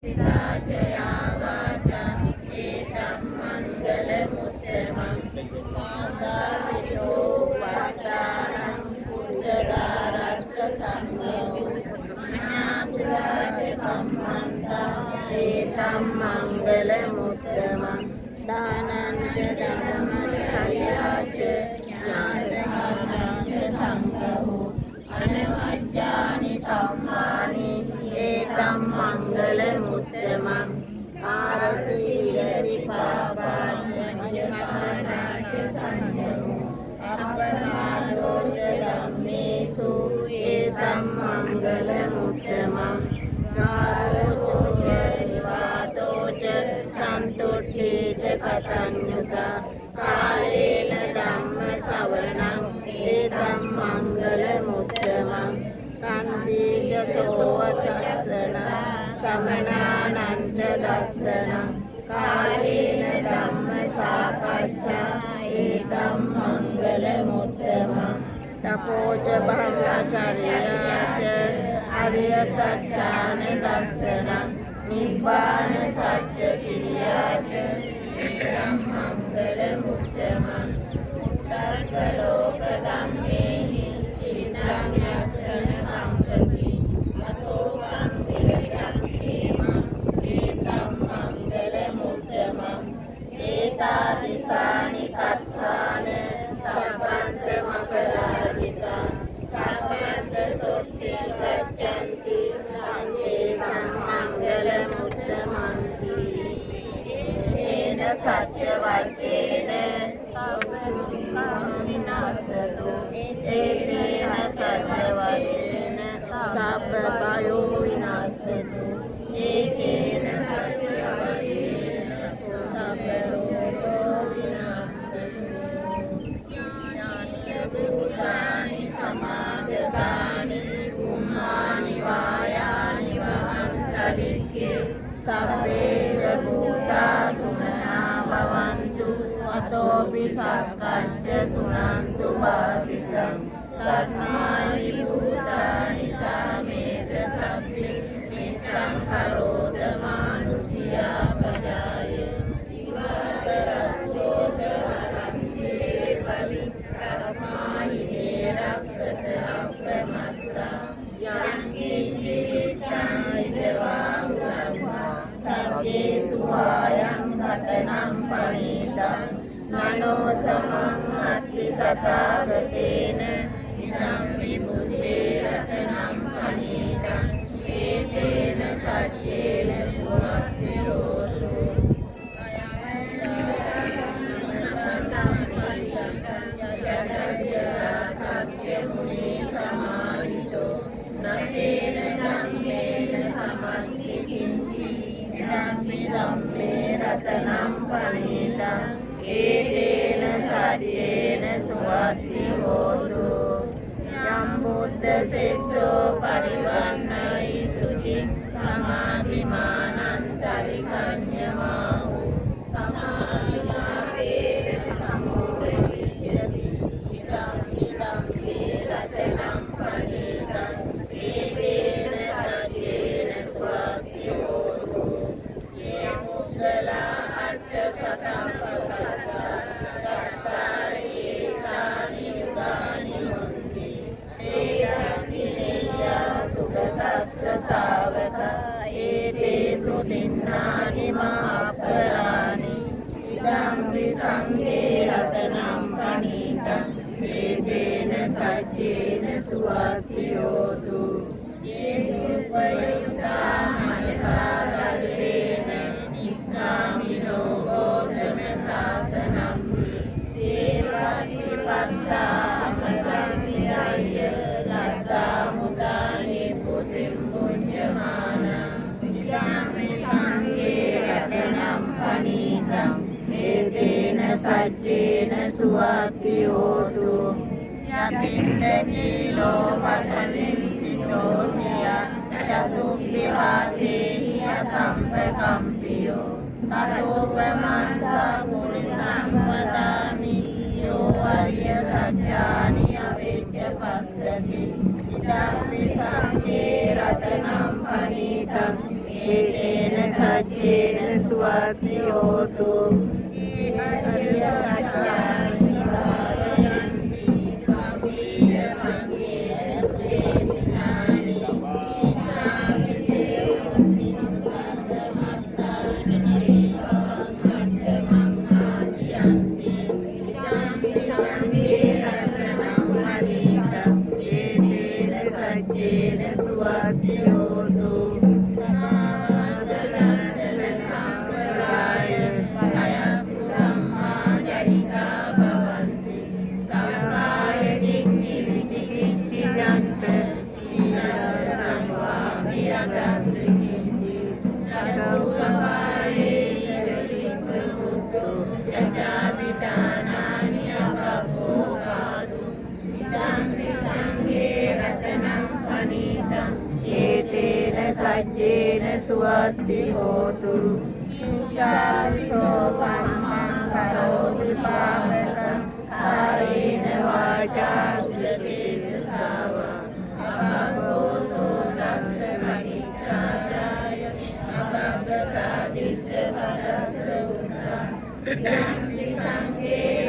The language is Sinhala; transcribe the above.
සිතාච යා වාචා ඒතම් මංගල මුත්තමං. මාතා පිතෝ උපට්ඨානං පුත්තදාරස්ස සංඝෝ මනාචරාච කම්මන්තං ඒතම් මංගල මුත්තමං. දානං ච ධම්මචර්යාච ඥාතකර්ණං ච සංඝෝ අනවජ්ජානි කම්මානි ඒතම් මංගල මුත්තමං. ආරති විරති පාපාච මච්චනාච සංඝෝ අප්පමාදෝ ච ධම්මේසු ඒතම් මංගල මුත්තමං. ගාරෝ ච නිවාතෝ ච සන්තුට්ඨේ ච කතඤ්ඤුතා කාලේන ධම්ම සවණං ඒතම් මංගල මුත්තමං. කන්ති ච සෝව චස්සන සමනානං ච දස්සනං කාලේන ධම්ම සාකච්ඡා ඒතම් මංගල මුත්තමං. තපෝච බ්‍රහ්මචර්යා ච අරිය සත්‍යාන දස්සනං නිබ්බාන සත්‍ය කිරියා ච ඒතම් මංගල මුත්තමං. තස්ස ලෝක ධම්මේහි චිත්තං යස්සන කම්පති අශෝකං විරජං හේමං ඒතම් මංගල මුත්තමං. ඒතාදිසානි කତ୍වාන සබ්බන්ත මපරාජිතා සබ්බන්ත සොත්ති ගච්ඡanti තන්තේ සම්මංගල මුත්තමන්ති. තේන සච්ච වච්චේන සබ්බ විනාශතු ඒතේන සච්ච වච්චේන සබ්බ බයෝ විනාශතු ඒතේන සච්ච වච්චේන සබ්බ රෝගෝ විනාශතු. ඥානිය භූතානි සමාගතානි බුම්මානි වායානි වහන්තලික්කේ සබ්බේ ච භූතා සුමනා භවන්තු අතෝපි සක්කච්ච සුනන්තු වාසිතං. තස්මාහි භූතානි සාමේත සබ්බේ මිත්තං කරෝත මානුසියා පජාය. දිවාකරච්චෝත වරන්තේ පලි තස්මාහි නේරක්කත අප්පමත්තා. යං කිංචි විත්තං ඉදවා උරං සග්ගේසු වායං රතනං පනීතං මනෝ සමං අත්ථි තථාගතේන ඉදම් විබුද්ධේ රතනං පනීතං ඒතේන සච්චේන සුවත්ති හෝතු. නතේන ධම්මේන සමස්ති කිංචි ඉදම්පි ධම්මේ රතනම් පනීතං ඒතේන සච්චේන සුවත්ති හෝතු. යම් බුද්ධ සෙට්ටෝ පරිවන්නයි සුචි සමාධිමානන්තරිකඤ්ඤමාහු සමාධිමාතේන සමෝධ විජ්ජති. ඉදම්පි ධම්මේ රතනම් පනීතං ඒතේන සච්චේන සුවත්ති හෝතු. යේ පුද්ගලා අට්ඨ සතම්පසත්තා චත්තාරි ඒතානි යුගානි හොಂತಿ තේ දක්ඛිනෙය්‍යා සුගතස්ස ශාවක ඒතේසු තින්නානි මහප්පලානි. ඉදම්පි සංඝේ රතනම් පනීතං ඒතේන සච්චේන සුවත්ති හෝතු. යේසුපයුක්තා මනසා ගල්ලේන නික්ඛාමිනෝ ගෝතම සාසනම් දේවත්ති පත්තා අමතං විරය්‍ය ලත්තා මුදානි පුතිම් පුඤ්ජමාන. ඉදම්පි සංඝේ රතනම් පනීතං ඒතේන සච්චේන සුවත්ති හෝතු. යතින්ද කීලෝ පඨවින්සිතෝ සියා චතුප්පි වාතේහි අසම්පකම්පියෝ තතෝපමංසා පුරිසං වදාමි යෝ අරිය සත්‍යානි අවෙච්ච පස්සති. ඉදම්පි සන්තේ රතනම් පනීතං ඒතේන සච්චේන සුවත්ති හෝතු. අරිය සත්‍යානි විභාවයන්ති ගම්බීර භංගේන සුදේශිතානි ඉච්ඡාපි තේ හොන්ති සබ්බමත්තානි පරිභවං අට්ඨමං ආදියන්ති. ඉදම්පි සංඝේ රතනං පනීතං ඒතේන සච්චේන සුවත්ති හෝතු. සමාවස්ස දස්සන සම්පදාය අයස්සු ධම්මා චරිතා භවන්ති. සක්කාය දිට්ඨි විචිකිච්ඡිජන්ත සීලබ්බතං වා විරතන්ති කිංචි චතෝපවායේ ච විප්පුත්තෝ යථාපිතානානි අපබ්බෝකාතු. ඉදම්පි සංඝේ රතනං පනීතං ඒතේන සජ්ජේන සුවත්ති හෝතු. කිංචාපි සෝ කම්මං කරෝති පාපකං කායේන වාචා උදකේතසාවා අපබ්බෝසෝ තස්ස පටිච්චාදාය අපබ්බතාදිත්ත පදස්ස උත්තා. ඉදම්පි සංඝේ